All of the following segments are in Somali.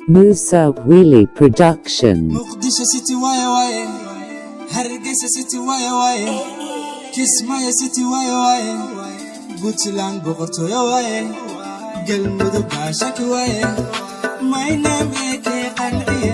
Musa Wheelie Productions. Muqdisho City waaye waaye, Hargeysa City waaye waaye, Kismaayo City waaye waaye, Puntland boqortooyo waaye, Galmudug baashaki waaye. My name AK Qanciye,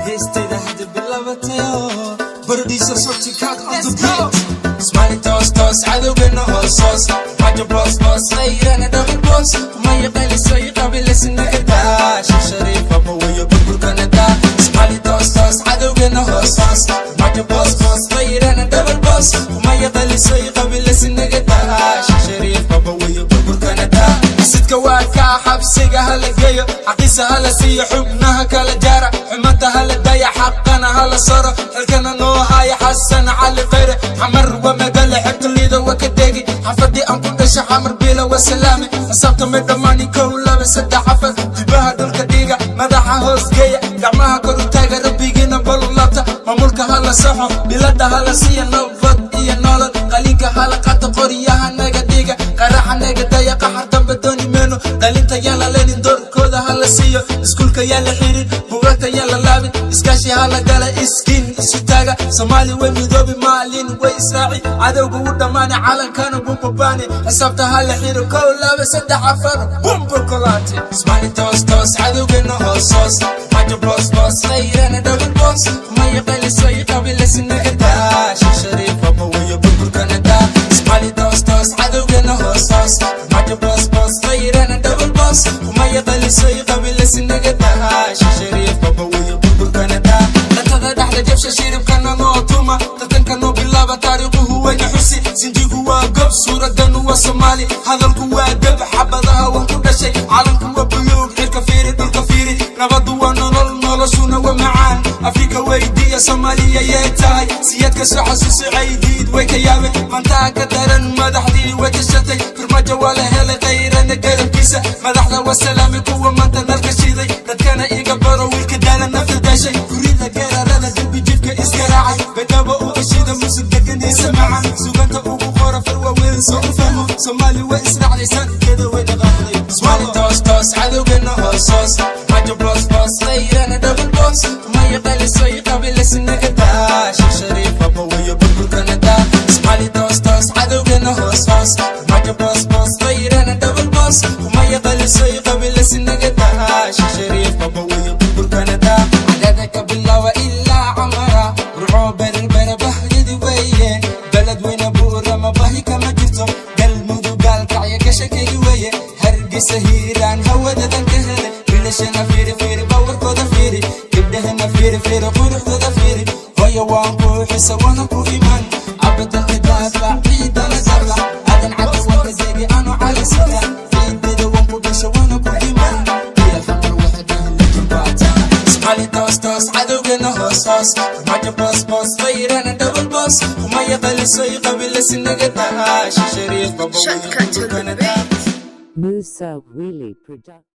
heestayda hadda bilabatayo. Producer Shorty Cut on the beat. Smiley toos toos, cadowgana hoos hoos. Majo boss boss, layrana double boss. Kumaya qalisay qabilisnaga daa. Shariif ama wayo burburkana daa. Smiley toos toos, cadowgana hoos hoos. Majo boss boss, layrana double boss. Kumaya qalisay qabilisnaga daa. Shariif ama wayo burburkana daa. Sidka waa kaa, xabsiga hala geeyo, xaqiisa hala siiyo, xubnaha kala jaara, xumanta hala daya, xaqana hala saro, xilkana noo haya Xasan Cali Khayre. Xamar waa magaala xebta liida waa ka degi, xafadii aan ku dhashay Xamar bila waa salaame. Xisaabta may dhammaani: kow, laba, saddex, afar. Dibaha dhulka dhiga, madaxa hoos geeya, gacmaha kor u taaga, rabbigiina balu laabta. Maamulka hala saxo, bilada hala siiya, nabad iyo nolol. Qalinka hala qato, qoryaha naga dhiga, qaraxa naga daya, qaxar dambe dooni meeno. Dhalinta yaan la leenin, doorkooda hala siiyo, iskuulka yaan la xirin, buugagta yaan la laabin, iskaashi hala gala, iskiin isu taaga. Soomaali way midoobi, maalin way israaci, cadowga wuu dhammaani, calankana wuu babaani. Xisaabta hala xiro: kow, laba, saddex, afar, bumba kolaate. Ismaali toos toos, cadowgana hoos hoos. Majo boss boss, layrana double boss. Maya qalisay qabilisnaga daa. Shariif ama wayo burburkana daa. Ismaali toos toos, cadowgana hoos hoos. Majo boss boss, layrana double boss. Kumaya qalisay qabilisnaga daa. Shariif ama wayo burburkana daa. Dhatada dhexda jabsha, shiribkana noo tuma, tartanka noo bilaaba, taariikhuhu wayna xusi. Sinjigu waa gob, suuradanu waa Soomaali, hadalku waa dab, xabadaha waan ku dhashay. Calanku waa buluug, cirka fiiri, dhulka fiiri, nabadu waa nolol, noloshuna waa macaan. Afrika weydiiya Soomaaliya yee tahay, Siyaadka soo xasuusi, Caydiid way ka yaabeen, mantaa ka daran, madaxdii way tashatay, Farmaajo waa la helay, Qayrana garabkiisa. Madaxda waa salaamay, kuwa maanta nalka shiday, dadkana iga baro, wiilka daala, nafta daashay, gurida geerarada, dembi jidhka iska raacay, Baydhabo uga shida, musug deganiisa macan, suganta ugu qora far waaweyn soo u fahmo. Soomaali way israacday, sankeeda way dhaqaaqday. Soomaali toos toos, cadowgana hoos hoos. Majo boss boss, layrana double boss. Maya qalisay qabilisnaga daa. Shariif ama wayo burburkana daa. Soomaali toos toos, cadowgana hoos hoos. Majo boss boss, layrana double boss. Maya qalisay qabilisnaga daa. Shariif ama wayo burburkana daa. Cadada ka bilaaba ilaa Camara, Rucoo, Berbera, bahdidi weeye, Beledweyne, Buurama, bahi kama jirto, Galmudug, Gaalkacyo, gashakaygi weeye, Hargeysa, Hiiraan, hawadadan ka hele. Bilashana fiiri fiiri, bawarkooda fiiri, gabdhahana fiiri fiiri, quruxdooda fiiri. Hooyo waan ku xisa, waana ku iman, abadalka daafac, ciidana dafac, Aadan Cadda waan ka degi, anu calisita, ciidada waan ku dhasha, waana ku iman, iyo Xamar waxa dhihi lajumbaata. Ismaali toos toos, cadowgana hoos hoos. Majo boss boss, layrana double boss. Kumaya qalisay qabilisnaga daa. Shariif Shortcut to the beat. Musa Wheelie Productions.